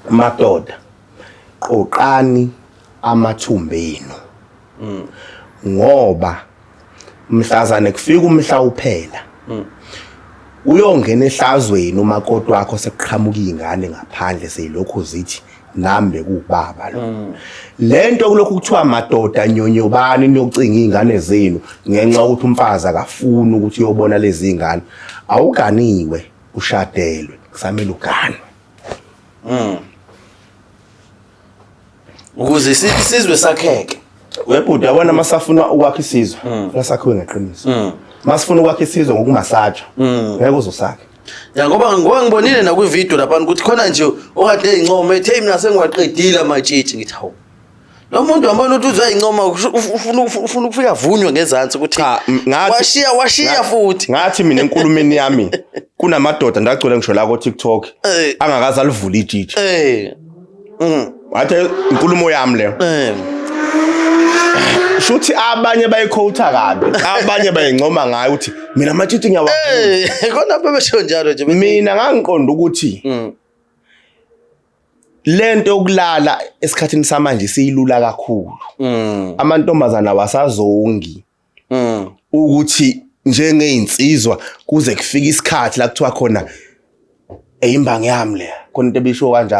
Madoda, qoqani amathumba enu. Ngoba mhlazane kufika umhla uphela. Uyongena ehlazweni umakoti wakho sekuqhamuka izingane ngaphandle seyilokhu zithi nami bekuwubaba lo. Lento kulokhu kuthiwa madoda nyonyobani niyocinga izingane zenu ngenxa yokuthi umfazi akafuni ukuthi uyobona lezi zingane. Awuganiwe, ushadelwe, kusamele uganwe. Ukuze isizwe sakheke. Webhuti, yabona masafuna ukwakha isizwe, funa sakhiwe ngeqiniso. Masifuna ukwakha isizwe ngokumasaja, ngeke uzosakhe. Ya, ngoba ngibonile nakwi-video lapha ukuthi khona nje okade eyincoma ethi, hey, mina sengiwaqedile amatshitshi. Ngithi hawu, lo muntu wambona ukuthi uzoyincoma, ufuna ukufika avunywe ngezansi ukuthi Cha, washiya futhi. Ngathi mina enkulumeni yami kunamadoda ndagcwele ngisho la ko TikTok angakaze alivule itshitshi. Ngathi inkulumo yami leyo. Shuthi abanye bayiquota kabi, abanye bayincoma ngayo ukuthi mina amatshitshi ngiyawavula. Khona bebesho njalo nje Mina ngangiqonda ukuthi lento yokulala esikhathini samanje siyilula kakhulu. Amantombazana awasazongi ukuthi njengeinsizwa kuze kufike isikhathi la kuthiwa khona eyimbangi yami le, khona into ebisho kanjalo.